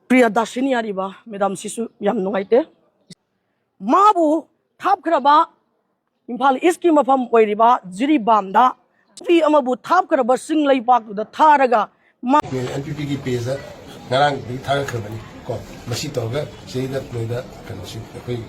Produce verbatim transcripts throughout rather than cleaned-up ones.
ꯄ꯭ꯔꯤꯌꯥꯗꯥꯁꯤꯅꯤ ꯍꯥꯏꯔꯤꯕ ꯃꯦꯗꯥꯝꯁꯤꯁꯨ ꯌꯥꯝ ꯅꯨꯡꯉꯥꯏꯇꯦ꯫ ꯃꯥꯕꯨ ꯊꯥꯞꯈ꯭ꯔꯕ ꯏꯝꯐꯥꯜ ꯏꯁꯀꯤ ꯃꯐꯝ ꯑꯣꯏꯔꯤꯕ ꯖꯤꯔꯤꯕꯥꯝꯗ ꯅꯨꯄꯤ ꯑꯃꯕꯨ ꯊꯥꯞꯈ꯭ꯔꯕ ꯆꯤꯡ ꯂꯩꯄꯥꯛꯇꯨꯗ ꯊꯥꯔꯒ ꯃꯥ ꯑꯦꯟ ꯄꯤ ꯄꯤꯒꯤ ꯄꯦꯖꯇ ꯉꯔꯥꯡꯗꯒꯤ ꯊꯥꯒꯠꯈ꯭ꯔꯕꯅꯤ ꯀꯣ꯫ ꯃꯁꯤ ꯇꯧꯔꯒ ꯁꯤꯗ ꯅꯣꯏꯗ ꯀꯩꯅꯣꯁꯤ ꯑꯩꯈꯣꯏ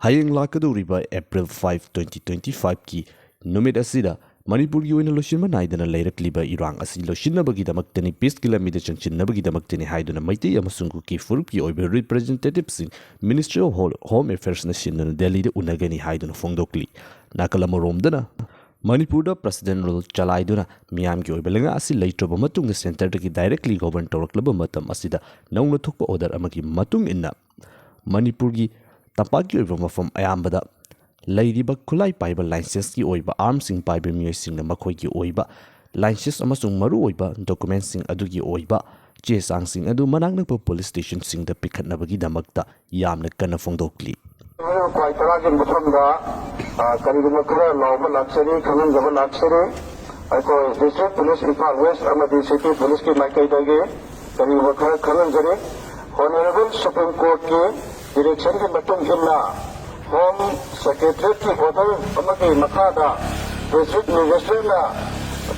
ꯍꯌꯦꯡ ꯂꯥꯛꯀꯗꯧꯔꯤꯕ ꯑꯦꯄ꯭ꯔꯤꯜ ꯐꯥꯏꯚ, ꯇ꯭ꯋꯦꯟꯇꯤ ꯇ꯭ꯋꯦꯟꯇꯤ ꯐꯥꯏꯚꯀꯤ ꯅꯨꯃꯤꯠ ꯑꯁꯤꯗ ꯃꯅꯤꯄꯨꯔꯒꯤ ꯑꯣꯏꯅ ꯂꯣꯏꯁꯤꯟꯕ ꯅꯥꯏꯗꯅ ꯂꯩꯔꯛꯂꯤꯕ ꯏꯔꯥꯡ ꯑꯁꯤ ꯂꯣꯏꯁꯤꯟꯅꯕꯒꯤꯗꯃꯛꯇꯅꯤ, ꯄꯤꯁꯀꯤ ꯂꯝꯕꯤꯗ ꯆꯪꯁꯤꯟꯅꯕꯒꯤꯗꯃꯛꯇꯅꯤ ꯍꯥꯏꯗꯨꯅ ꯃꯩꯇꯩ ꯑꯃꯁꯨꯡ ꯀꯨꯀꯤ ꯐꯨꯔꯨꯞꯀꯤ ꯑꯣꯏꯕ ꯔꯤꯄ꯭ꯔꯖꯦꯟꯇꯦꯇꯤꯚꯁꯤꯡ ꯃꯤꯅꯤꯁꯇ꯭ꯔꯤ ꯑꯣꯐ ꯍꯣꯝ ꯑꯦꯐꯤꯌꯔꯁꯅ ꯁꯤꯟꯗꯨꯅ ꯗꯦꯜꯂꯤꯗ ꯎꯅꯒꯅꯤ ꯍꯥꯏꯗꯨꯅ ꯐꯣꯡꯗꯣꯛꯂꯤ꯫ ꯅꯥꯀꯜ ꯑꯃꯔꯣꯝꯗꯅ ꯃꯅꯤꯄꯨꯔꯗ ꯄ꯭ꯔꯁꯤꯗꯦꯟ ꯔꯨꯜ ꯆꯂꯥꯏꯗꯨꯅ ꯃꯤꯌꯥꯝꯒꯤ ꯑꯣꯏꯕ ꯂꯩꯉꯥꯛ ꯑꯁꯤ ꯂꯩꯇ꯭ꯔꯕ ꯃꯇꯨꯡꯗ ꯁꯦꯟꯇꯔꯗꯒꯤ ꯗꯥꯏꯔꯦꯛꯂꯤ ꯒꯣꯚꯔꯟ ꯇꯧꯔꯛꯂꯕ ꯃꯇꯝ ꯑꯁꯤꯗ ꯅꯧꯅ ꯊꯣꯛꯄ ꯑꯣꯔꯗꯔ ꯑꯃꯒꯤ ꯃꯇꯨꯡ ꯏꯟꯅ ꯃꯅꯤꯄꯨꯔꯒꯤ ꯇꯝꯄꯥꯛꯀꯤ ꯑꯣꯏꯕ ꯃꯐꯝ ꯑꯌꯥꯝꯕꯗ ꯂꯩꯔꯤꯕ ꯈꯨꯠꯂꯥꯏ ꯄꯥꯏꯕ ꯂꯥꯏꯁꯦꯟꯁꯀꯤ ꯑꯣꯏꯕ ꯑꯥꯔꯝꯁꯤꯡ ꯄꯥꯏꯕ ꯃꯤꯑꯣꯏꯁꯤꯡꯅ ꯃꯈꯣꯏꯒꯤ ꯑꯣꯏꯕ ꯂꯥꯏꯁꯦꯟꯁ ꯑꯃꯁꯨꯡ ꯃꯔꯨꯑꯣꯏꯕ ꯗꯣꯀꯨꯃꯦꯟꯁꯤꯡ ꯑꯗꯨꯒꯤ ꯑꯣꯏꯕ ꯆꯦ ꯆꯥꯡꯁꯤꯡ ꯑꯗꯨ ꯃꯅꯥꯛ ꯅꯛꯄ ꯄꯨꯂꯤꯁ ꯁ꯭ꯇꯦꯁꯟꯁꯤꯡꯗ ꯄꯤꯈꯠꯅꯕꯒꯤꯗꯃꯛꯇ ꯌꯥꯝꯅ ꯀꯟꯅ ꯐꯣꯡꯗꯣꯛꯂꯤ꯫ ꯈ꯭ꯋꯥꯏ ꯇꯔꯥꯒꯤ ꯃꯐꯝꯗ ꯀꯔꯤꯒꯨꯝꯕ ꯈꯔ ꯂꯥꯎꯕ ꯂꯥꯛꯆꯔꯤ, ꯈꯪꯍꯟꯖꯕ ꯂꯥꯛꯆꯔꯤ꯫ ꯑꯩꯈꯣꯏ ꯗꯤꯁꯇ꯭ꯔꯤꯛ ꯄꯨꯂꯤꯁ ꯏꯝꯐꯥꯜ ꯋꯦꯁ ꯑꯃꯗꯤ ꯁꯤꯇꯤ ꯄꯨꯂꯤꯁꯀꯤ ꯃꯥꯏꯀꯩꯗꯒꯤ ꯀꯔꯤꯒꯨꯝꯕ ꯈꯔ ꯈꯪꯍꯟꯖꯔꯤ꯫ ꯑꯣꯅꯔꯦꯕꯜ ꯁꯨꯄ꯭ꯔꯤꯝ ꯀꯣꯔꯠꯀꯤ ꯗꯤꯔꯦꯛꯁꯟꯒꯤ ꯃꯇꯨꯡ ꯏꯟꯅ ꯍꯣꯝ ꯁꯦꯀ꯭ꯔꯦꯇꯔꯤꯌꯦꯠꯀꯤ ꯑꯣꯔꯗꯔ ꯑꯃꯒꯤ ꯃꯈꯥꯗ ꯗꯤꯁꯇ꯭ꯔꯤꯛ ꯃꯦꯖꯤꯁꯇ꯭ꯔꯦꯠꯅ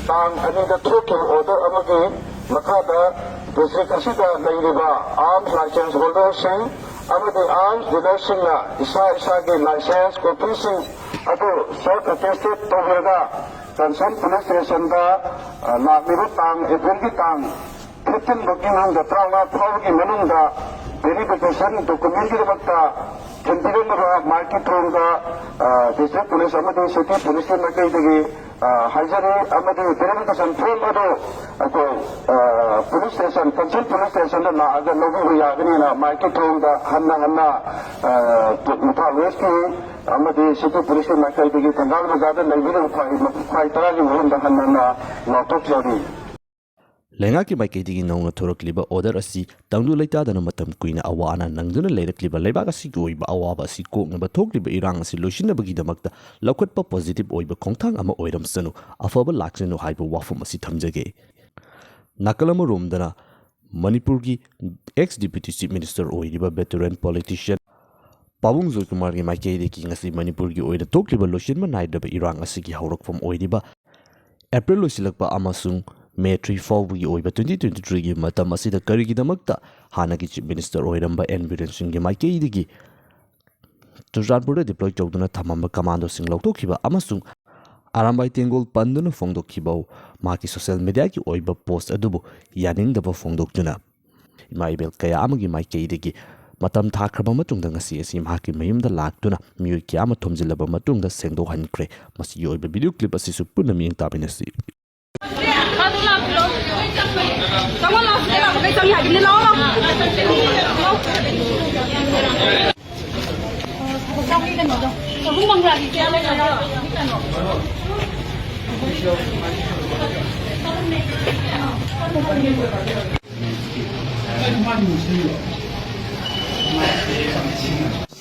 ꯇꯥꯡ ꯑꯅꯤꯗ ꯊꯣꯛꯈꯤꯕ ꯑꯣꯔꯗꯔ ꯑꯃꯒꯤ ꯃꯈꯥꯗ ꯗꯤꯁꯇ꯭ꯔꯤꯛ ꯑꯁꯤꯗ ꯂꯩꯔꯤꯕ ꯑꯥꯔꯝꯁ ꯂꯥꯏꯁꯦꯟꯁ ꯍꯣꯜꯗꯔꯁꯤꯡ ꯑꯃꯗꯤ ꯑꯥꯔꯝꯁ ꯗꯤꯂꯔꯁꯤꯡꯅ ꯏꯁꯥ ꯏꯁꯥꯒꯤ ꯂꯥꯏꯁꯦꯟꯁ ꯀꯣꯄꯤꯁꯤꯡ ꯑꯗꯨ ꯁꯦꯜꯐ ꯑꯦꯇꯦꯁꯇꯦꯗ ꯇꯧꯔꯒ ꯀꯟꯁꯔꯟ ꯄꯨꯂꯤꯁ ꯁ꯭ꯇꯦꯁꯟꯗ ꯂꯥꯛꯂꯤꯕ ꯇꯥꯡ ꯑꯦꯄ꯭ꯔꯤꯜꯒꯤ ꯇꯥꯡ ꯐꯤꯐꯇꯤꯟ ꯐꯥꯎꯒꯤ ꯃꯅꯨꯡꯗ ꯇꯔꯥꯃꯉꯥ ꯐꯥꯎꯕꯒꯤ ꯃꯅꯨꯡꯗ ꯚꯦꯔꯤꯐꯤꯀꯦꯁꯟ ꯗꯣꯀꯨꯃꯦꯟꯒꯤꯗꯃꯛꯇ ꯊꯤꯟꯕꯤꯔꯝꯅꯕ ꯃꯥꯏꯛꯀꯤ ꯊꯣꯡꯗ ꯗꯤꯁꯇ꯭ꯔꯤꯛ ꯄꯨꯂꯤꯁ ꯑꯃꯗꯤ ꯁꯤꯇꯤ ꯄꯨꯂꯤꯁꯀꯤ ꯃꯥꯏꯀꯩꯗꯒꯤ ꯍꯥꯏꯖꯔꯤ꯫ ꯑꯃꯗꯤ ꯚꯦꯔꯤꯐꯤꯀꯦꯁꯟ ꯐꯣꯔꯝ ꯑꯗꯨ ꯑꯩꯈꯣꯏ ꯄꯨꯂꯤꯁ ꯁ꯭ꯇꯦꯁꯟ, ꯀꯟꯁꯔꯟ ꯄꯨꯂꯤꯁ ꯁ꯭ꯇꯦꯁꯟꯗ ꯂꯥꯛꯑꯒ ꯂꯧꯕꯤꯕ ꯌꯥꯒꯅꯤꯅ ꯃꯥꯏꯛꯀꯤ ꯊꯣꯡꯗ ꯍꯟꯅ ꯍꯟꯅ ꯏꯝꯐꯥꯜ ꯋꯦꯁꯀꯤ ꯑꯃꯗꯤ ꯁꯤꯇꯤ ꯄꯨꯂꯤꯁꯀꯤ ꯃꯥꯏꯀꯩꯗꯒꯤ ꯊꯪꯒꯥꯜ ꯕꯖꯥꯔꯗ ꯂꯩꯕꯤꯔꯤꯕ ꯈ꯭ꯋꯥꯏ ꯇꯔꯥꯒꯤ ꯃꯐꯝꯗ ꯍꯟꯅ ꯍꯟꯅ ꯂꯥꯎꯊꯣꯛꯆꯔꯤ꯫ ꯂꯩꯉꯥꯛꯀꯤ ꯃꯥꯏꯀꯩꯗꯒꯤ ꯅꯧꯅ ꯊꯣꯔꯛꯂꯤꯕ ꯑꯣꯔꯗꯔ ꯑꯁꯤ ꯇꯪꯗꯨ ꯂꯩꯇꯥꯗꯅ ꯃꯇꯝ ꯀꯨꯏꯅ ꯑꯋꯥ ꯑꯅꯥ ꯅꯪꯗꯨꯅ ꯂꯩꯔꯛꯂꯤꯕ ꯂꯩꯕꯥꯛ ꯑꯁꯤꯒꯤ ꯑꯣꯏꯕ ꯑꯋꯥꯕ ꯑꯁꯤ ꯀꯣꯛꯅꯕ ꯊꯣꯛꯂꯤꯕ ꯏꯔꯥꯡ ꯑꯁꯤ ꯂꯣꯏꯁꯤꯟꯅꯕꯒꯤꯗꯃꯛꯇ ꯂꯧꯈꯠꯄ ꯄꯣꯖꯤꯇꯤꯚ ꯑꯣꯏꯕ ꯈꯣꯡꯊꯥꯡ ꯑꯃ ꯑꯣꯏꯔꯝꯁꯅꯨ, ꯑꯐꯕ ꯂꯥꯛꯁꯅꯨ ꯍꯥꯏꯕ ꯋꯥꯐꯝ ꯑꯁꯤ ꯊꯝꯖꯒꯦ꯫ ꯅꯥꯀꯜ ꯑꯃꯔꯣꯝꯗꯅ ꯃꯅꯤꯄꯨꯔꯒꯤ ex Deputy Chief Minister ꯑꯣꯏꯔꯤꯕ veteran politician ꯄꯥꯕꯨꯡ ꯖꯣꯏꯀꯨꯃꯥꯔꯒꯤ ꯃꯥꯏꯀꯩꯗꯒꯤ ꯉꯁꯤ ꯃꯅꯤꯄꯨꯔꯒꯤ ꯑꯣꯏꯅ ꯊꯣꯛꯂꯤꯕ ꯂꯣꯏꯁꯤꯟꯕ ꯅꯥꯏꯗ꯭ꯔꯕ ꯏꯔꯥꯡ ꯑꯁꯤꯒꯤ ꯍꯧꯔꯛꯐꯝ ꯑꯣꯏꯔꯤꯕ ꯑꯦꯄ꯭ꯔꯤꯜ ꯂꯣꯏꯁꯤꯜꯂꯛꯄ ꯑꯃꯁꯨꯡ ꯃꯦ three ꯐꯥꯎꯕꯒꯤ ꯑꯣꯏꯕ twenty twenty-threeꯒꯤ ꯃꯇꯝ ꯑꯁꯤꯗ ꯀꯔꯤꯒꯤꯗꯃꯛꯇ ꯍꯥꯟꯅꯒꯤ Chief Minister ꯑꯣꯏꯔꯝꯕ ꯑꯦꯟ ꯕꯤꯔꯦꯟ ꯁꯤꯡꯒꯤ ꯃꯥꯏꯀꯩꯗꯒꯤ ꯆꯨꯔꯆꯥꯟꯄꯨꯔꯗ deploy ꯇꯧꯗꯨꯅ ꯊꯝꯃꯝꯕ commandoꯁꯤꯡ ꯂꯧꯊꯣꯛꯈꯤꯕ ꯑꯃꯁꯨꯡ ꯑꯔꯥꯝꯕꯥꯏ ꯇꯦꯡꯒꯣꯜ ꯄꯟꯗꯨꯅ ꯐꯣꯡꯗꯣꯛꯈꯤꯕ ꯃꯍꯥꯛꯀꯤ social mediaꯒꯤ ꯑꯣꯏꯕ post ꯑꯗꯨꯕꯨ ꯌꯥꯅꯤꯡꯗꯕ ꯐꯣꯡꯗꯣꯛꯇꯨꯅ ꯏꯃꯥ ꯏꯕꯦꯜ ꯀꯌꯥ ꯑꯃꯒꯤ ꯃꯥꯏꯀꯩꯗꯒꯤ ꯃꯇꯝ ꯊꯥꯈ꯭ꯔꯕ ꯃꯇꯨꯡꯗ ꯉꯁꯤ ꯑꯁꯤ ꯃꯍꯥꯛꯀꯤ ꯃꯌꯨꯝꯗ ꯂꯥꯛꯇꯨꯅ ꯃꯤꯑꯣꯏ ꯀꯌꯥ ꯑꯃ ꯊꯣꯝꯖꯤꯜꯂꯕ ꯃꯇꯨꯡꯗ ꯁꯦꯡꯗꯣꯛꯍꯟꯈ꯭ꯔꯦ꯫ ꯃꯁꯤꯒꯤ ꯑꯣꯏꯕ video clip ꯑꯁꯤꯁꯨ ꯄꯨꯟꯅ ꯃꯤꯠꯌꯦꯡ ꯇꯥꯃꯤꯟꯅꯁꯤ꯫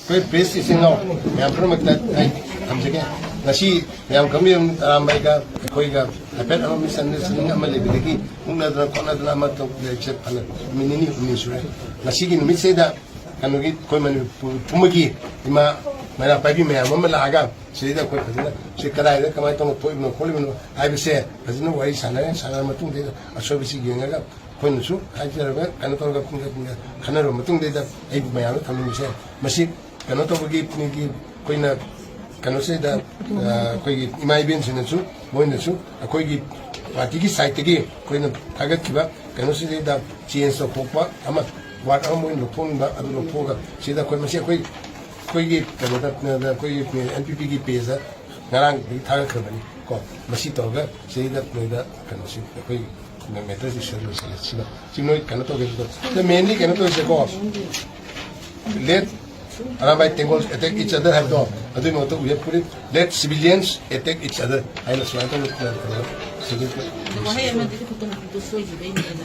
ꯑꯩꯈꯣꯏ press ꯏꯆꯤꯟ ꯏꯅꯥꯎ ꯃꯌꯥꯝ ꯄꯨꯝꯅꯃꯛꯇ ꯑꯩ ꯊꯝꯖꯒꯦ꯫ ꯉꯁꯤ ꯃꯌꯥꯝ ꯈꯪꯕꯤꯔꯝꯅꯤ, ꯇꯔꯥꯝꯕꯥꯏꯒ ꯑꯩꯈꯣꯏꯒ ꯍꯥꯏꯐꯦꯠ ꯑꯃ misunderstanding ꯑꯃ ꯂꯩꯕꯗꯒꯤ ꯃꯨꯛꯅꯗꯅ ꯈꯣꯠꯅꯗꯅ ꯑꯃ ꯇꯧ-, ꯂꯩꯕꯁꯦ ꯐꯅ ꯅꯨꯃꯤꯠ ꯅꯤꯅꯤ ꯍꯨꯝꯅꯤ ꯁꯨꯔꯦ꯫ ꯉꯁꯤꯒꯤ ꯅꯨꯃꯤꯠꯁꯤꯗ ꯀꯩꯅꯣꯒꯤ ꯑꯩꯈꯣꯏ ꯃꯅꯤꯄꯨꯔ ꯄꯨꯝꯕꯒꯤ ꯏꯃꯥ ꯃꯩꯔꯥ ꯄꯥꯏꯕꯤ ꯃꯌꯥꯝ ꯑꯃ ꯂꯥꯛꯑꯒ ꯁꯤꯗꯩꯗ ꯑꯩꯈꯣꯏ ꯐꯖꯅ ꯁꯤ ꯀꯗꯥꯏꯗ ꯀꯃꯥꯏꯅ ꯇꯧꯅ ꯊꯣꯛꯏꯕꯅꯣ ꯈꯣꯠꯂꯤꯕꯅꯣ ꯍꯥꯏꯕꯁꯦ ꯐꯖꯅ ꯋꯥꯔꯤ ꯁꯥꯟꯅꯔꯦ꯫ ꯁꯥꯟꯅꯔ ꯃꯇꯨꯡꯗꯩꯗ ꯑꯁꯣꯏꯕꯁꯤ ꯌꯦꯡꯉꯒ ꯑꯩꯈꯣꯏꯅꯁꯨ ꯍꯥꯏꯖꯔꯒ ꯀꯩꯅꯣ ꯇꯧꯔꯒ ꯈꯟꯅꯔꯕ ꯃꯇꯨꯡꯗꯩꯗ ꯑꯩꯕꯨ ꯃꯌꯥꯝꯅ ꯊꯝꯅꯤꯡꯕꯁꯦ ꯃꯁꯤ ꯀꯩꯅꯣ ꯇꯧꯕꯒꯤ ꯃꯤꯒꯤ ꯑꯩꯈꯣꯏꯅ ꯀꯩꯅꯣꯁꯤꯗ, ꯑ, ꯑꯩꯈꯣꯏꯒꯤ ꯏꯃꯥ ꯏꯕꯦꯟꯁꯤꯡꯅꯁꯨ ꯃꯣꯏꯅꯁꯨ ꯑꯩꯈꯣꯏꯒꯤ partyꯒꯤ sideꯇꯒꯤ ꯑꯩꯈꯣꯏꯅ ꯊꯥꯒꯠꯈꯤꯕ ꯀꯩꯅꯣꯁꯤꯗꯩꯗ change ꯇꯧꯊꯣꯛꯄ ꯑꯃ, word ꯑꯃ ꯃꯣꯏꯅ ꯂꯧꯊꯣꯛꯅꯤꯡꯕ ꯑꯗꯨ ꯂꯧꯊꯣꯛꯑꯒ ꯁꯤꯗ ꯑꯩꯈꯣꯏ ꯃꯁꯤ ꯑꯩꯈꯣꯏ, ꯑꯩꯈꯣꯏꯒꯤ ꯀꯩꯅꯣꯗ, ꯑꯩꯈꯣꯏꯒꯤ NPPꯒꯤ pageꯇ ꯉꯔꯥꯡꯗꯒꯤ ꯊꯥꯒꯠꯈ꯭ꯔꯕꯅꯤ ꯀꯣ꯫ ꯃꯁꯤ ꯇꯧꯔꯒ ꯁꯤꯗ ꯅꯣꯏꯗ ꯀꯩꯅꯣꯁꯤ ꯑꯩꯈꯣꯏ matterꯁꯤ ꯁꯤꯗ ꯂꯣꯏꯁꯤꯜꯂꯦ꯫ ꯁꯤꯗ ꯁꯤ ꯅꯣꯏ ꯀꯩꯅꯣ ꯇꯧꯒꯦ꯫ ꯑꯗꯣ mainly ꯀꯩꯅꯣ ꯇꯧꯔꯤꯁꯦꯀꯣ, let Arambai ꯇꯦꯡꯒꯣꯜ attack each other ꯍꯥꯏꯕꯗꯣ, ꯑꯗꯨꯒꯤ ꯃꯍꯨꯠꯇ we have put it, let civilians attack each other ꯍꯥꯏꯅ ꯁꯨꯃꯥꯏꯅ ꯇꯧꯅ ꯁꯤꯒꯤ ꯋꯥꯍꯩ ꯑꯃꯗꯤ ꯈꯛꯇ ꯁꯣꯏꯈꯤꯕꯩꯅꯦꯅ꯫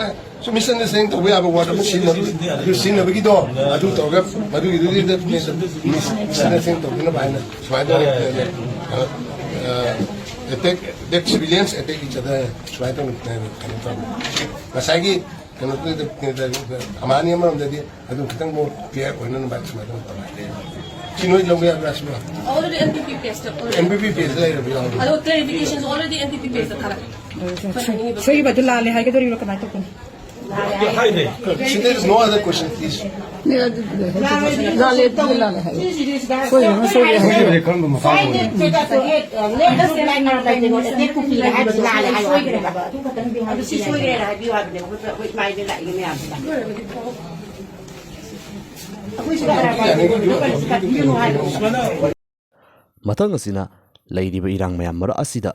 ꯑꯦ, ꯁꯨꯝ misunderstanding ꯇꯧꯕ ꯌꯥꯕ word ꯑꯃ ꯁꯤꯖꯤꯟꯅꯕ-, ꯑꯗꯨ ꯁꯤꯖꯤꯟꯅꯕꯒꯤꯗꯣ, ꯑꯗꯨ ꯇꯧꯔꯒ ꯃꯗꯨꯒꯤꯗꯨꯗꯤ misunderstanding ꯇꯧꯗꯅꯕ ꯍꯥꯏꯅ ꯁꯨꯃꯥꯏꯅ ꯇꯧꯔꯒ, ꯑ, ꯑ, Attack, that civilians attack each other, ꯁꯨꯃꯥꯏꯅ ꯇꯧꯅ ꯀꯩꯅꯣ ꯇꯧꯔꯦ꯫ ꯉꯁꯥꯏꯒꯤ ꯀꯩꯅꯣꯗꯨꯗ ꯑꯃꯅꯤ ꯑꯃꯔꯣꯝꯗꯗꯤ ꯑꯗꯨꯝ ꯈꯤꯇꯪ more clear ꯑꯣꯏꯅꯅꯕ ꯁꯨꯃꯥꯏꯅ ꯇꯧꯅ ꯇꯧꯔꯦ꯫ ꯁꯤ ꯅꯣꯏ ꯂꯧꯕ ꯌꯥꯕ꯭ꯔꯥ ꯁꯤꯕꯣ? Already N P P page ꯇ already. N P P page ꯇ ꯂꯩꯔꯕ ꯌꯥꯎꯔꯕ? ꯑꯗꯣ clarification already N P P page ꯇ ꯊꯥꯔꯛꯑꯦ꯫ ꯁꯣꯏꯈꯤꯕ ꯑꯗꯨ ꯂꯥꯜꯂꯦ ꯍꯥꯏꯒꯗꯧꯔꯤꯕ꯭ꯔꯥ, ꯀꯃꯥꯏꯅ ꯇꯧꯕꯅꯣ? ꯁꯤꯗ is no other question, please. ꯂꯥꯜꯂꯦ ꯑꯗꯨꯗꯤ ꯂꯥꯜꯂꯦ ꯍꯥꯏꯌꯨ꯫ ꯁꯣꯏꯈꯤꯕ ꯁꯣꯏꯈ꯭ꯔꯦ ꯍꯥꯏꯌꯨ꯫ ꯑꯗꯨ ꯁꯤ ꯁꯣꯏꯈ꯭ꯔꯦꯅ ꯍꯥꯏꯕꯤꯌꯨ ꯍꯥꯏꯕꯅꯦꯕ ꯑꯩꯈꯣꯏ ꯏꯃꯥ ꯏꯕꯦꯟ ꯂꯥꯛꯏꯕ ꯃꯌꯥꯝꯁꯤꯅ꯫ ꯃꯊꯪ ꯑꯁꯤꯅ ꯂꯩꯔꯤꯕ ꯏꯔꯥꯡ ꯃꯌꯥꯝ ꯃꯔꯛ ꯑꯁꯤꯗ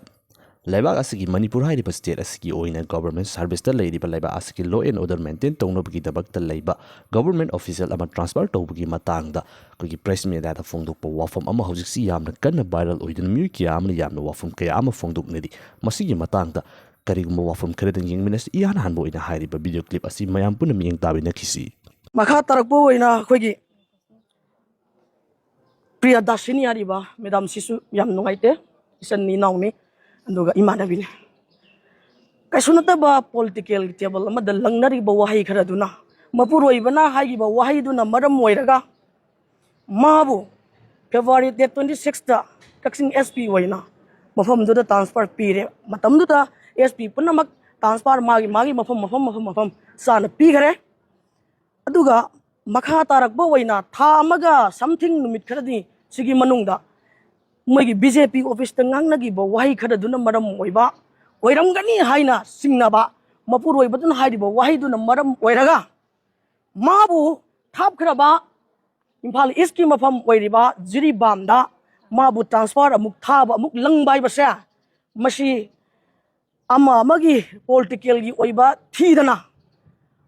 ꯂꯩꯕꯥꯛ ꯑꯁꯤꯒꯤ, ꯃꯅꯤꯄꯨꯔ ꯍꯥꯏꯔꯤꯕ state ꯑꯁꯤꯒꯤ ꯑꯣꯏꯅ government service ꯇ ꯂꯩꯔꯤꯕ ꯂꯩꯕꯥꯛ ꯑꯁꯤꯒꯤ law and order maintain ꯇꯧꯅꯕꯒꯤꯗꯃꯛꯇ ꯂꯩꯕ government official ꯑꯃ transfer ꯇꯧꯕꯒꯤ ꯃꯇꯥꯡꯗ ꯑꯩꯈꯣꯏꯒꯤ press media ꯗ ꯐꯣꯡꯗꯣꯛꯄ ꯋꯥꯐꯝ ꯑꯃ ꯍꯧꯖꯤꯛꯁꯤ ꯌꯥꯝꯅ ꯀꯟꯅ viral ꯑꯣꯏꯗꯨꯅ ꯃꯤꯑꯣꯏ ꯀꯌꯥ ꯑꯃꯅ ꯌꯥꯝꯅ ꯋꯥꯐꯝ ꯀꯌꯥ ꯑꯃ ꯐꯣꯡꯗꯣꯛꯅꯔꯤ꯫ ꯃꯁꯤꯒꯤ ꯃꯇꯥꯡꯗ ꯀꯔꯤꯒꯨꯝꯕ ꯋꯥꯐꯝ ꯈꯔꯗꯪ ꯌꯦꯡꯃꯤꯟꯅꯁꯤ꯫ ꯏꯍꯥꯟ ꯍꯥꯟꯕ ꯑꯣꯏꯅ ꯍꯥꯏꯔꯤꯕ video clip ꯑꯁꯤ ꯃꯌꯥꯝ ꯄꯨꯟꯅ ꯃꯤꯠꯌꯦꯡ ꯇꯥꯃꯤꯟꯅꯈꯤꯁꯤ꯫ ꯃꯈꯥ ꯇꯥꯔꯛꯄ ꯑꯣꯏꯅ ꯑꯩꯈꯣꯏꯒꯤ ꯄ꯭ꯔꯤꯌꯥꯗꯥꯁꯤꯅꯤ ꯍꯥꯏꯔꯤꯕ ꯃꯦꯗꯥꯝꯁꯤꯁꯨ ꯌꯥꯝ ꯅꯨꯡꯉꯥꯏꯇꯦ꯫ ꯏꯆꯟꯅꯤ, ꯏꯅꯥꯎꯅꯤ, ꯑꯗꯨꯒ ꯏꯃꯥꯟꯅꯕꯤꯅꯤ꯫ ꯀꯩꯁꯨ ꯅꯠꯇꯕ political table ꯑꯃꯗ ꯂꯪꯅꯔꯤꯕ ꯋꯥꯍꯩ ꯈꯔꯗꯨꯅ, ꯃꯄꯨꯔꯣꯏꯕꯅ ꯍꯥꯏꯈꯤꯕ ꯋꯥꯍꯩꯗꯨꯅ ꯃꯔꯝ ꯑꯣꯏꯔꯒ ꯃꯥꯕꯨ February date twenty six ꯇ ꯀꯛꯆꯤꯡ S P ꯑꯣꯏꯅ ꯃꯐꯝꯗꯨꯗ transfer ꯄꯤꯔꯦ꯫ ꯃꯇꯝꯗꯨꯗ S P ꯄꯨꯝꯅꯃꯛ transfer ꯃꯥꯒꯤ ꯃꯥꯒꯤ ꯃꯐꯝ ꯃꯐꯝ ꯃꯐꯝ ꯃꯐꯝ ꯆꯥꯅ ꯄꯤꯈꯔꯦ꯫ ꯑꯗꯨꯒ ꯃꯈꯥ ꯇꯥꯔꯛꯄ ꯑꯣꯏꯅ ꯊꯥ ꯑꯃꯒ something, ꯅꯨꯃꯤꯠ ꯈꯔꯗꯤ ꯁꯤꯒꯤ ꯃꯅꯨꯡꯗ ꯃꯣꯏꯒꯤ B J P office ꯇ ꯉꯥꯡꯅꯈꯤꯕ ꯋꯥꯍꯩ ꯈꯔꯗꯨꯅ ꯃꯔꯝ ꯑꯣꯏꯕ ꯑꯣꯏꯔꯝꯒꯅꯤ ꯍꯥꯏꯅ ꯆꯤꯡꯅꯕ ꯃꯄꯨꯔꯣꯏꯕꯗꯨꯅ ꯍꯥꯏꯔꯤꯕ ꯋꯥꯍꯩꯗꯨꯅ ꯃꯔꯝ ꯑꯣꯏꯔꯒ ꯃꯥꯕꯨ ꯊꯥꯞꯈ꯭ꯔꯕ ꯏꯝꯐꯥꯜ East ꯀꯤ ꯃꯐꯝ ꯑꯣꯏꯔꯤꯕ ꯖꯤꯔꯤꯕꯥꯝꯗ ꯃꯥꯕꯨ transfer ꯑꯃꯨꯛ ꯊꯥꯕ, ꯑꯃꯨꯛ ꯂꯪꯕ ꯍꯥꯏꯕꯁꯦ, ꯃꯁꯤ ꯑꯃ ꯑꯃꯒꯤ political ꯒꯤ ꯑꯣꯏꯕ ꯊꯤꯗꯅ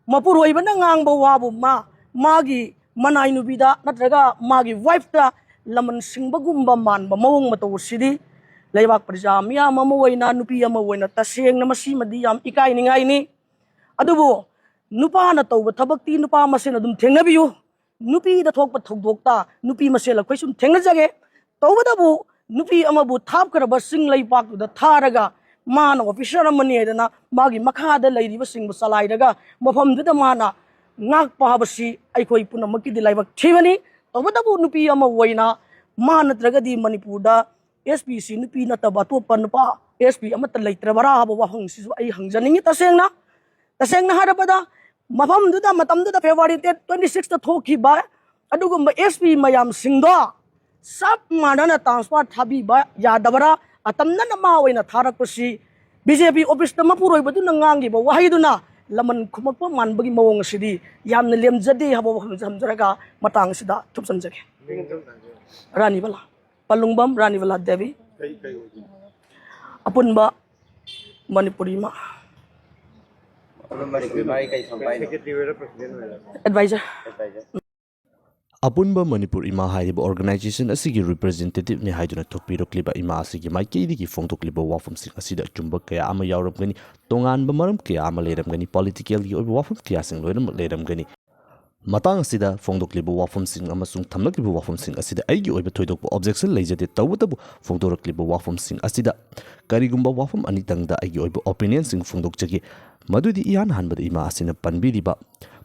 ꯃꯄꯨꯔꯣꯏꯕꯅ ꯉꯥꯡꯕ ꯋꯥꯕꯨ ꯃꯥ ꯃꯥꯒꯤ ꯃꯅꯥꯏ ꯅꯨꯄꯤꯗ ꯅꯠꯇ꯭ꯔꯒ ꯃꯥꯒꯤ wife ꯇ ꯂꯃꯟ ꯁꯤꯡꯕꯒꯨꯝꯕ ꯃꯥꯟꯕ ꯃꯑꯣꯡ ꯃꯇꯧ ꯑꯁꯤꯗꯤ ꯂꯩꯕꯥꯛ ꯄ꯭ꯔꯖꯥ ꯃꯤꯌꯥꯝ ꯑꯃ ꯑꯣꯏꯅ, ꯅꯨꯄꯤ ꯑꯃ ꯑꯣꯏꯅ ꯇꯁꯦꯡꯅ ꯃꯁꯤꯃꯗꯤ ꯌꯥꯝ ꯏꯀꯥꯏꯅꯤꯡꯉꯥꯏꯅꯤ꯫ ꯑꯗꯨꯕꯨ ꯅꯨꯄꯥꯅ ꯇꯧꯕ ꯊꯕꯛꯇꯤ ꯅꯨꯄꯥ ꯃꯁꯦꯟ ꯑꯗꯨꯝ ꯊꯦꯡꯅꯕꯤꯌꯨ꯫ ꯅꯨꯄꯤꯗ ꯊꯣꯛꯄ ꯊꯧꯗꯣꯛꯇ ꯅꯨꯄꯤ ꯃꯁꯦꯜ ꯑꯩꯈꯣꯏ ꯁꯨꯝ ꯊꯦꯡꯅꯖꯒꯦ꯫ ꯇꯧꯕꯇꯕꯨ ꯅꯨꯄꯤ ꯑꯃꯕꯨ ꯊꯥꯞꯈ꯭ꯔꯕ ꯆꯤꯡ ꯂꯩꯄꯥꯛꯇꯨꯗ ꯊꯥꯔꯒ, ꯃꯥꯅ ꯑꯣꯐꯤꯁꯥꯔ ꯑꯃꯅꯤ ꯍꯥꯏꯗꯅ ꯃꯥꯒꯤ ꯃꯈꯥꯗ ꯂꯩꯔꯤꯕꯁꯤꯡꯕꯨ ꯆꯂꯥꯏꯔꯒ ꯃꯐꯝꯗꯨꯗ ꯃꯥꯅ ꯉꯥꯛꯄ ꯍꯥꯏꯕꯁꯤ ꯑꯩꯈꯣꯏ ꯄꯨꯝꯅꯃꯛꯀꯤꯗꯤ ꯂꯥꯏꯕꯛ ꯊꯤꯕꯅꯤ꯫ ꯇꯧꯕꯇꯕꯨ ꯅꯨꯄꯤ ꯑꯃ ꯑꯣꯏꯅ ꯃꯥ ꯅꯠꯇ꯭ꯔꯒꯗꯤ ꯃꯅꯤꯄꯨꯔꯗ ꯑꯦꯁ ꯄꯤꯁꯤ ꯅꯨꯄꯤ ꯅꯠꯇꯕ ꯑꯇꯣꯞꯄ ꯅꯨꯄꯥ ꯑꯦꯁ ꯄꯤ ꯑꯃꯠꯇ ꯂꯩꯇ꯭ꯔꯕꯔꯥ ꯍꯥꯏꯕ ꯋꯥꯍꯪꯁꯤꯁꯨ ꯑꯩ ꯍꯪꯖꯅꯤꯡꯉꯤ꯫ ꯇꯁꯦꯡꯅ, ꯇꯁꯦꯡꯅ ꯍꯥꯏꯔꯕꯗ, ꯃꯐꯝꯗꯨꯗ, ꯃꯇꯝꯗꯨꯗ ꯐꯦꯕ꯭ꯔꯨꯋꯥꯔꯤ ꯗꯦꯠ ꯇ꯭ꯋꯦꯟꯇꯤ ꯁꯤꯛꯁꯇ ꯊꯣꯛꯈꯤꯕ ꯑꯗꯨꯒꯨꯝꯕ ꯑꯦꯁ ꯄꯤ ꯃꯌꯥꯝꯁꯤꯡꯗꯣ ꯆꯞ ꯃꯥꯟꯅꯅ ꯇ꯭ꯔꯥꯟꯁꯐꯔ ꯊꯥꯕꯤꯕ ꯌꯥꯗꯕꯔꯥ? ꯑꯇꯝꯅꯅ ꯃꯥ ꯑꯣꯏꯅ ꯊꯥꯔꯛꯄꯁꯤ ꯕꯤ ꯖꯦ ꯄꯤ ꯑꯣꯐꯤꯁꯇ ꯃꯄꯨꯔꯣꯏꯕꯗꯨꯅ ꯉꯥꯡꯈꯤꯕ ꯋꯥꯍꯩꯗꯨꯅ ꯂꯃꯟ ꯈꯨꯝꯃꯛꯄ ꯃꯥꯟꯕꯒꯤ ꯃꯑꯣꯡ ꯑꯁꯤꯗꯤ ꯌꯥꯝꯅ ꯂꯦꯝꯖꯗꯦ ꯍꯥꯏꯕ ꯋꯥꯐꯝꯁꯦ ꯊꯝꯖꯔꯒ ꯃꯇꯥꯡ ꯑꯁꯤꯗ ꯊꯨꯞꯆꯟꯖꯒꯦ꯫ ꯔꯥꯅꯤꯕꯂꯥ, ꯄꯂꯨꯡꯕꯝ ꯔꯥꯅꯤꯕꯂꯥ ꯗꯦꯕꯤ, ꯑꯄꯨꯟꯕ ꯃꯅꯤꯄꯨꯔꯤ ꯏꯃꯥ꯫ ꯑꯗꯨꯝ ꯃꯅꯤꯄꯨꯔꯤ ꯃꯥꯒꯤ ꯀꯩ ꯊꯝꯕ ꯍꯥꯏꯅꯣ? ꯑꯦꯗꯚꯥꯏꯖꯔ꯫ ꯑꯦꯗꯚꯥꯏꯖꯔ꯫ ꯑꯄꯨꯟꯕ ꯃꯅꯤꯄꯨꯔ ꯏꯃꯥ ꯍꯥꯏꯔꯤꯕ ꯑꯣꯔꯒꯅꯥꯏꯖꯦꯁꯟ ꯑꯁꯤꯒꯤ ꯔꯤꯄ꯭ꯔꯖꯦꯟꯇꯦꯇꯤꯚꯅꯤ ꯍꯥꯏꯗꯨꯅ ꯊꯣꯛꯄꯤꯔꯛꯂꯤꯕ ꯏꯃꯥ ꯑꯁꯤꯒꯤ ꯃꯥꯏꯀꯩꯗꯒꯤ ꯐꯣꯡꯗꯣꯛꯂꯤꯕ ꯋꯥꯐꯝꯁꯤꯡ ꯑꯁꯤꯗ ꯑꯆꯨꯝꯕ ꯀꯌꯥ ꯑꯃ ꯌꯥꯎꯔꯝꯒꯅꯤ, ꯇꯣꯉꯥꯟꯕ ꯃꯔꯝ ꯀꯌꯥ ꯑꯃ ꯂꯩꯔꯝꯒꯅꯤ, ꯄꯣꯂꯤꯇꯤꯀꯦꯜꯒꯤ ꯑꯣꯏꯕ ꯋꯥꯐꯝ ꯀꯌꯥꯁꯤꯡ ꯂꯣꯏꯅꯃꯛ ꯂꯩꯔꯝꯒꯅꯤ꯫ ꯃꯇꯥꯡ ꯑꯁꯤꯗ ꯐꯣꯡꯗꯣꯛꯂꯤꯕ ꯋꯥꯐꯝꯁꯤꯡ ꯑꯃꯁꯨꯡ ꯊꯝꯂꯛꯂꯤꯕ ꯋꯥꯐꯝꯁꯤꯡ ꯑꯁꯤꯗ ꯑꯩꯒꯤ ꯑꯣꯏꯕ ꯊꯣꯏꯗꯣꯛꯄ ꯑꯣꯕꯖꯦꯛꯁꯟ ꯂꯩꯖꯗꯦ꯫ ꯇꯧꯕꯇꯕꯨ ꯐꯣꯡꯗꯣꯔꯛꯂꯤꯕ ꯋꯥꯐꯝꯁꯤꯡ ꯑꯁꯤꯗ ꯀꯔꯤꯒꯨꯝꯕ ꯋꯥꯐꯝ ꯑꯅꯤꯇꯪꯗ ꯑꯩꯒꯤ ꯑꯣꯏꯕ ꯑꯣꯄꯤꯅꯤꯌꯟꯁꯤꯡ ꯐꯣꯡꯗꯣꯛꯆꯒꯦ꯫ ꯃꯗꯨꯗꯤ ꯏꯍꯥꯟ ꯍꯥꯟꯕꯗ ꯏꯃꯥ ꯑꯁꯤꯅ ꯄꯟꯕꯤꯔꯤꯕ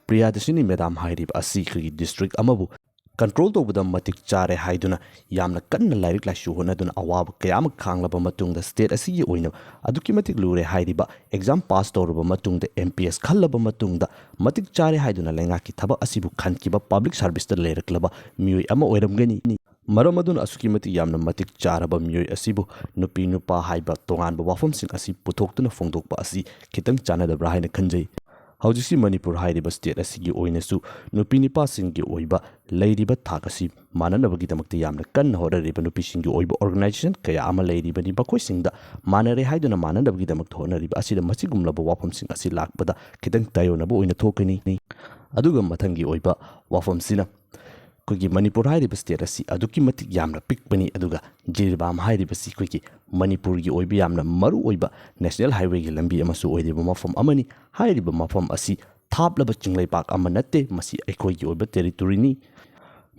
ꯄ꯭ꯔꯤꯌꯥꯗꯔꯁꯤꯅꯤ ꯃꯦꯗꯥꯝ ꯍꯥꯏꯔꯤꯕ ꯑꯁꯤ ꯑꯩꯈꯣꯏꯒꯤ ꯗꯤꯁꯇ꯭ꯔꯤꯛ ꯑꯃꯕꯨ ꯀꯟꯇ꯭ꯔꯣꯜ ꯇꯧꯕꯗ ꯃꯇꯤꯛ ꯆꯥꯔꯦ ꯍꯥꯏꯗꯨꯅ ꯌꯥꯝꯅ ꯀꯟꯅ ꯂꯥꯏꯔꯤꯛ ꯂꯥꯏꯁꯨ ꯍꯣꯠꯅꯗꯨꯅ ꯑꯋꯥꯕ ꯀꯌꯥ ꯑꯃ ꯈꯥꯡꯂꯕ ꯃꯇꯨꯡꯗ, ꯁ꯭ꯇꯦꯠ ꯑꯁꯤꯒꯤ ꯑꯣꯏꯅ ꯑꯗꯨꯛꯀꯤ ꯃꯇꯤꯛ ꯂꯨꯔꯦ ꯍꯥꯏꯔꯤꯕ ꯑꯦꯛꯖꯥꯝ ꯄꯥꯁ ꯇꯧꯔꯕ ꯃꯇꯨꯡꯗ, ꯑꯦꯝ ꯄꯤ ꯑꯦꯁ ꯈꯜꯂꯕ ꯃꯇꯨꯡꯗ, ꯃꯇꯤꯛ ꯆꯥꯔꯦ ꯍꯥꯏꯗꯨꯅ ꯂꯩꯉꯥꯛꯀꯤ ꯊꯕꯛ ꯑꯁꯤꯕꯨ ꯈꯟꯈꯤꯕ, ꯄꯕ꯭ꯂꯤꯛ ꯁꯥꯔꯚꯤꯁꯇ ꯂꯩꯔꯛꯂꯕ ꯃꯤꯑꯣꯏ ꯑꯃ ꯑꯣꯏꯔꯝꯒꯅꯤ꯫ ꯃꯔꯝ ꯑꯗꯨꯅ ꯑꯁꯨꯛꯀꯤ ꯃꯇꯤꯛ ꯌꯥꯝꯅ ꯃꯇꯤꯛ ꯆꯥꯔꯕ ꯃꯤꯑꯣꯏ ꯑꯁꯤꯕꯨ ꯅꯨꯄꯤ ꯅꯨꯄꯥ ꯍꯥꯏꯕ ꯇꯣꯉꯥꯟꯕ ꯋꯥꯐꯝꯁꯤꯡ ꯑꯁꯤ ꯄꯨꯊꯣꯛꯇꯨꯅ ꯐꯣꯡꯗꯣꯛꯄ ꯑꯁꯤ ꯈꯤꯇꯪ ꯆꯥꯟꯅꯗꯕ꯭ꯔꯥ ꯍꯥꯏꯅ ꯈꯟꯖꯩ꯫ ꯍꯧꯖꯤꯛꯁꯤ ꯃꯅꯤꯄꯨꯔ ꯍꯥꯏꯔꯤꯕ ꯁ꯭ꯇꯦꯠ ꯑꯁꯤꯒꯤ ꯑꯣꯏꯅꯁꯨ ꯅꯨꯄꯤ ꯅꯨꯄꯥꯁꯤꯡꯒꯤ ꯑꯣꯏꯕ ꯂꯩꯔꯤꯕ ꯊꯥꯛ ꯑꯁꯤ ꯃꯥꯟꯅꯅꯕꯒꯤꯗꯃꯛꯇ ꯌꯥꯝꯅ ꯀꯟꯅ ꯍꯣꯠꯅꯔꯤꯕ ꯅꯨꯄꯤꯁꯤꯡꯒꯤ ꯑꯣꯏꯕ ꯑꯣꯔꯒꯅꯥꯏꯖꯦꯁꯟ ꯀꯌꯥ ꯑꯃ ꯂꯩꯔꯤꯕꯅꯤ꯫ ꯃꯈꯣꯏꯁꯤꯡꯗ ꯃꯥꯟꯅꯔꯦ ꯍꯥꯏꯗꯨꯅ ꯃꯥꯟꯅꯅꯕꯒꯤꯗꯃꯛꯇ ꯍꯣꯠꯅꯔꯤꯕ ꯑꯁꯤꯗ ꯃꯁꯤꯒꯨꯝꯂꯕ ꯋꯥꯐꯝꯁꯤꯡ ꯑꯁꯤ ꯂꯥꯛꯄꯗ ꯈꯤꯇꯪ ꯇꯥꯏꯑꯣꯟꯅꯕ ꯑꯣꯏꯅ ꯊꯣꯛꯀꯅꯤ꯫ ꯑꯗꯨꯒ ꯃꯊꯪꯒꯤ ꯑꯣꯏꯕ ꯋꯥꯐꯝꯁꯤꯅ ꯑꯩꯈꯣꯏꯒꯤ ꯃꯅꯤꯄꯨꯔ ꯍꯥꯏꯔꯤꯕ ꯁ꯭ꯇꯦꯠ ꯑꯁꯤ ꯑꯗꯨꯛꯀꯤ ꯃꯇꯤꯛ ꯌꯥꯝꯅ ꯄꯤꯛꯄꯅꯤ, ꯑꯗꯨꯒ ꯖꯤꯔꯤꯕꯥꯝ ꯍꯥꯏꯔꯤꯕꯁꯤ ꯑꯩꯈꯣꯏꯒꯤ ꯃꯅꯤꯄꯨꯔꯒꯤ ꯑꯣꯏꯕ ꯌꯥꯝꯅ ꯃꯔꯨ ꯑꯣꯏꯕ ꯅꯦꯁꯅꯦꯜ ꯍꯥꯏꯋꯦꯒꯤ ꯂꯝꯕꯤ ꯑꯃꯁꯨ ꯑꯣꯏꯔꯤꯕ ꯃꯐꯝ ꯑꯃꯅꯤ꯫ ꯍꯥꯏꯔꯤꯕ ꯃꯐꯝ ꯑꯁꯤ ꯊꯥꯞꯂꯕ ꯆꯤꯡꯂꯩꯄꯥꯛ ꯑꯃ ꯅꯠꯇꯦ, ꯃꯁꯤ ꯑꯩꯈꯣꯏꯒꯤ ꯑꯣꯏꯕ ꯇꯦꯔꯤꯇꯣꯔꯤꯅꯤ꯫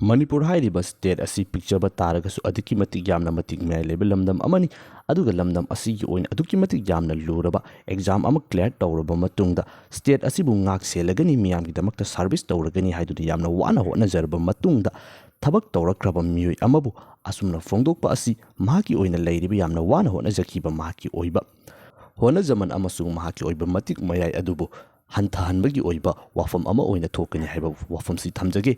ꯃꯅꯤꯄꯨꯔ ꯍꯥꯏꯔꯤꯕ ꯁ꯭ꯇꯦꯠ ꯑꯁꯤ ꯄꯤꯛꯆꯕ ꯇꯥꯔꯒꯁꯨ ꯑꯗꯨꯛꯀꯤ ꯃꯇꯤꯛ ꯌꯥꯝꯅ ꯃꯇꯤꯛ ꯃꯌꯥꯏ ꯂꯩꯕ ꯂꯝꯗꯝ ꯑꯃꯅꯤ꯫ ꯑꯗꯨꯒ ꯂꯝꯗꯝ ꯑꯁꯤꯒꯤ ꯑꯣꯏꯅ ꯑꯗꯨꯛꯀꯤ ꯃꯇꯤꯛ ꯌꯥꯝꯅ ꯂꯨꯔꯕ ꯑꯦꯛꯖꯥꯝ ꯑꯃ ꯀ꯭ꯂꯤꯌꯥꯔ ꯇꯧꯔꯕ ꯃꯇꯨꯡꯗ ꯁ꯭ꯇꯦꯠ ꯑꯁꯤꯕꯨ ꯉꯥꯛ ꯁꯦꯜꯂꯒꯅꯤ, ꯃꯤꯌꯥꯝꯒꯤꯗꯃꯛꯇ ꯁꯥꯔꯚꯤꯁ ꯇꯧꯔꯒꯅꯤ ꯍꯥꯏꯗꯨꯅ ꯌꯥꯝꯅ ꯋꯥꯅ ꯍꯣꯠꯅꯖꯔꯕ ꯃꯇꯨꯡꯗ ꯊꯕꯛ ꯇꯧꯔꯛꯈ꯭ꯔꯕ ꯃꯤꯑꯣꯏ ꯑꯃꯕꯨ ꯑꯁꯨꯝꯅ ꯐꯣꯡꯗꯣꯛꯄ ꯑꯁꯤ ꯃꯍꯥꯛꯀꯤ ꯑꯣꯏꯅ ꯂꯩꯔꯤꯕ ꯌꯥꯝꯅ ꯋꯥꯅ ꯍꯣꯠꯅꯖꯈꯤꯕ ꯃꯍꯥꯛꯀꯤ ꯑꯣꯏꯕ ꯍꯣꯠꯅꯖꯃꯟ ꯑꯃꯁꯨꯡ ꯃꯍꯥꯛꯀꯤ ꯑꯣꯏꯕ ꯃꯇꯤꯛ ꯃꯌꯥꯏ ꯑꯗꯨꯕꯨ ꯍꯟꯊꯍꯟꯕꯒꯤ ꯑꯣꯏꯕ ꯋꯥꯐꯝ ꯑꯃ ꯑꯣꯏꯅ ꯊꯣꯛꯀꯅꯤ ꯍꯥꯏꯕ ꯋꯥꯐꯝꯁꯤ ꯊꯝꯖꯒꯦ꯫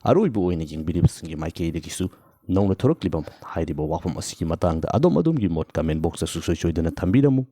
ꯑꯔꯣꯏꯕ ꯑꯣꯏꯅ ꯌꯦꯡꯕꯤꯔꯤꯕꯁꯤꯡꯒꯤ ꯃꯥꯏꯀꯩꯗꯒꯤꯁꯨ ꯅꯧꯅ ꯊꯣꯔꯛꯂꯤꯕ ꯍꯥꯏꯔꯤꯕ ꯋꯥꯐꯝ ꯑꯁꯤꯒꯤ ꯃꯇꯥꯡꯗ ꯑꯗꯣꯝ ꯑꯗꯣꯝꯒꯤ ꯃꯣꯠ ꯀꯃꯦꯟ ꯕꯣꯛꯁꯇ ꯁꯨꯡꯁꯣꯏ ꯁꯣꯏꯗꯅ ꯊꯝꯕꯤꯔꯝꯃꯨ꯫